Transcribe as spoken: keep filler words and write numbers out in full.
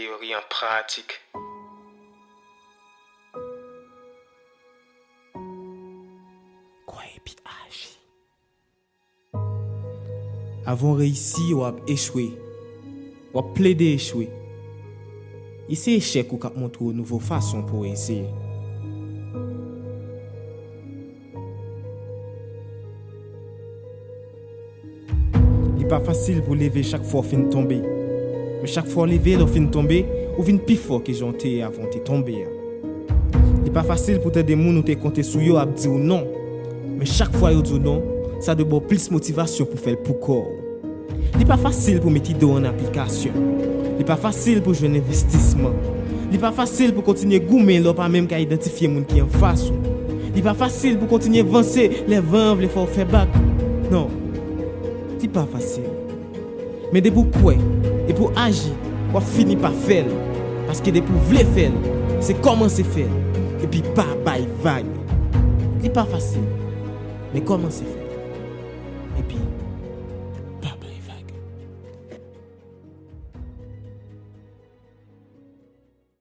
teyori an pratik. Kwè epi aji. Avan w reyisi, w ap echwe. W ap plede echwe. E se echèk ou k ap montre w nouvo fason pou w eseye. Li pa fasil pou leve chak fwa w fin tonbe. Men chak fwa w leve, lè w fin tonbe, ou vin pi fò ke jan w te ye avan w te tonbe a. Li pa fasil pou tande moun ou te konte sou yo ap di w non. Men chak fwa yo di w non, sa dwe ba w plis motivasyon pou fè l pou kò w. Li pa fasil pou met ide w an aplikasyon. Li pa fasil pou jwenn envestisman. Li pa fasil pou kontinye goumen lè w pa menm ka idantifye moun ki anfas ou. Li pa fasil pou kontinye vanse lè van an vle fè w fè bak. Non, li pa fasil. Men depi w kwè, epi w aji, w ap fini pa fè l. Paske depi w vle fè l, se kòmanse fè l, epi pa bay vag. Li pa fasil, men kòmanse fè l. Epi